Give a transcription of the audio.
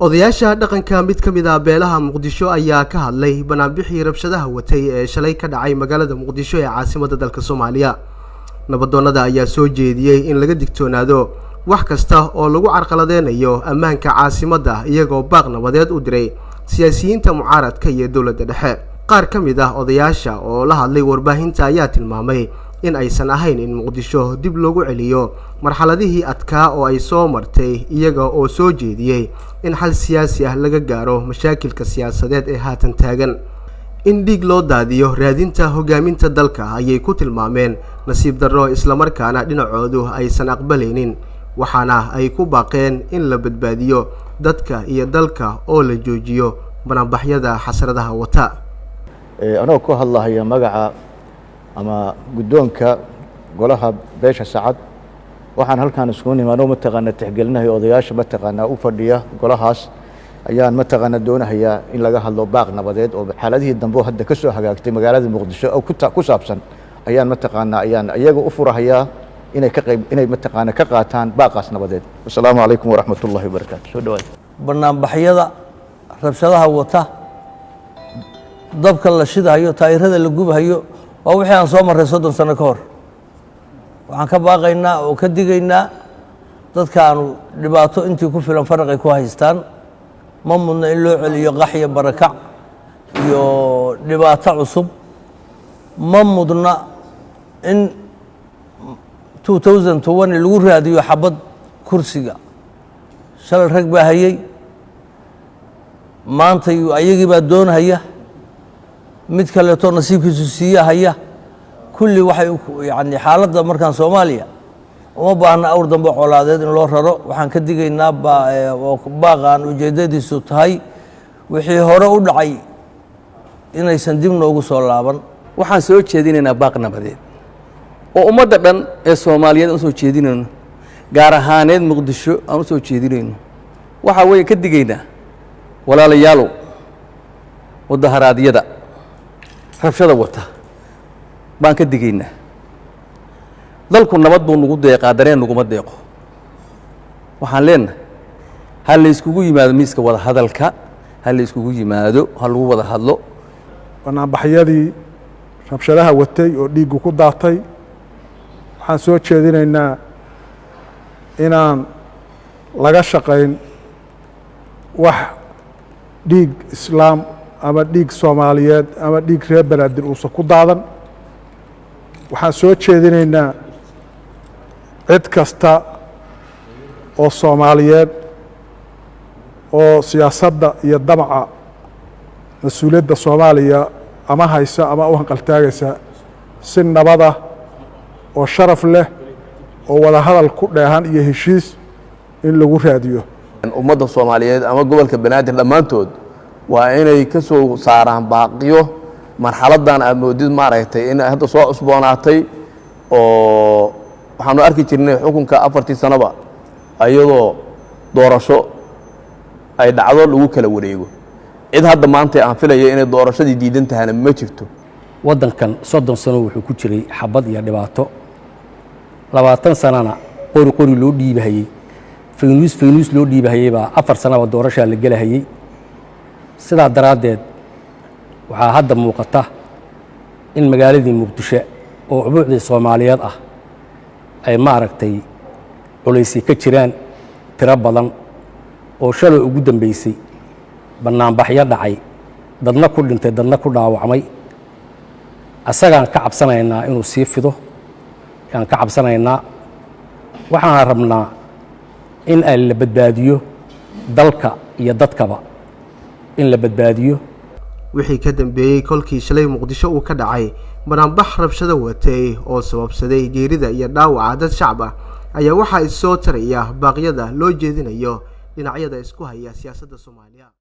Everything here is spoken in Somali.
Odayaasha dhaqanka mid ka mid ah beelaha Muqdisho ayaa ka hadlay banaanbixii rabshadaha watay ee shalay ka dhacay magaalada Muqdisho ee caasimadda dalka Soomaaliya. Nabadoonnada ayaa soo jeediyey in laga digtoonaado wax kasta oo lagu carqaladeynayo ammaanka caasimadda, iyagoo baaq nabadeed u diray siyaasiyiinta mucaaradka iyo dowladda dhexe. Qaar ka mid ah odayaasha oo la hadlay warbaahinta ayaa tilmaamay in aysan ahayn in Muqdisho dib loogu celiyo marxaladihii adkaa oo ay soo martay, iyaga oo soo jeediyey in xal siyaasi ah laga gaaro mashaakilka siyaasadeed ee haatan taagan. In dhiig loo daadiyo raadinta hogaaminta dalka ayay ku tilmaameen nasiib darro, islamarkaana dhinacoodu aysan aqbalaynin, waxaana ay ku baaqeen in la badbaadiyo dadka iyo dalka oo la joojiyo banaanbaxyada xasradaha wata. Anagoo ku hadlahaya magaca ama guddoonka golaha beesha Sacad, waxaan halkaan iskugu nimi anoo mataqaana tixgelinahay odayaasha mataqaanaa u fadhiya golahaas, ayaan mataqaana doonahayaa in laga hadlo baaq nabadeed oo xaaladihii dambe oo hadda ka soo hagaagtay magaalada Muqdisho oo ku saabsan. Ayaan mataqaanaa ayaan iyaga u furahayaa inay ka qayb inay mataqaana ka qaataan baaqaas nabadeed. Wasalaamu calaykum waraxmat ullahi wabarakaatu. Soo dhawaad. Banaanbaxyada rabshadaha wata, dabka la shidahayo, taayirada la gubahayo, waa wixii aan soo marray 30 sano ka hor. Waxaan ka baaqaynaa oo ka digaynaa dadkaanu dhibaato intii ku filan faraqay ku haystaan, ma mudna in loo celiyo qax iyo barakac iyo dhibaato cusub. Ma mudna in 2020 lagu raadiyo xabad kursiga. Shalay rag baa hayey, maanta ayagii baa doonhaya, mid kaleeto nasiibkiisu siiya haya. Kulli waxay yani xaaladda markaan Soomaaliya uma baahna awr dambe colaadeed in loo raro. Waxaan ka digaynaa baaqaan ujeeddadiisu tahay wixii hore u dhacay inaysan dib noogu soo laaban. Waxaan soo jeedinaynaa baaq nabadeed oo ummadda dhan ee Soomaaliyeed aan usoo jeedinayno, gaar ahaaneed Muqdisho aan usoo jeedinayno. Waxaa weeye ka digaynaa, walaalayaalow, mudaharaadyada rabshada wata baan ka digaynaa. Dalku nabad buu nagu deeqaa, dareen naguma deeqo. Waxaan leenahay ha la iskugu yimaado miiska wada hadalka, ha la iskugu yimaado, ha lagu wada hadlo. Banaanbaxyadii rabshadaha watay oo dhiiggu ku daatay, waxaan soo jeedinaynaa inaan laga shaqayn wax dhiig islaam ama dhiig Soomaaliyeed ama dhiig reer Banaadir uusan ku daadan. Waxaan soo jeedinaynaa cid kasta oo Soomaaliyeed oo siyaasadda iyo damaca mas-uuliyadda Soomaaliya ama haysa ama u hanqaltaagaysa, si nabada oo sharaf leh oo wada hadal ku dheehan iyo heshiis in lagu raadiyo. Ummadda Soomaaliyeed ama gobolka Banaadir dhammaantood waa inay ka soo saaraan baaqiyo marxaladdan aad moodid maaragtay in hadda soo cusboonaatay, oo waxaanu arki jirnay xukunka 4tii sanoba iyadoo doorasho ay dhacdo lagu kala wareego. Cid hadda maanta aan filaya inay doorashadii diidan tahana ma jirto. Waddankan 30 sano wuxuu ku jiray xabad iyo dhibaato, 20 sanana qori qori loo dhiibahayey, faynuus faynuus loo dhiibahayey baa 4 sanaba doorashaa la gelahayey. Sidaa daraaddeed waxaa hadda muuqata in magaaladii Muqdisho oo cubuucdii Soomaaliyeed ah ay maaragtay culaysay ka jiraan tiro badan, oo shalay ugu dambeysay bannaanbaxyo dhacay, dadna ku dhintay, dadna ku dhaawacmay. Asagaan ka cabsanaynaa inuu sii fido ayaan ka cabsanaynaa. Waxaan rabnaa in ay la badbaadiyo dalka iyo dadkaba, in la badbaadiyo. Wixii ka dambeeyey kolkii shalay Muqdisho uu ka dhacay banaanbax rabshado watay oo sababsaday geerida iyo dhaawaca dad shacab ah, ayaa waxaa issoo taraya baaqyada loo jeedinayo dhinacyada isku haya siyaasadda Soomaaliya.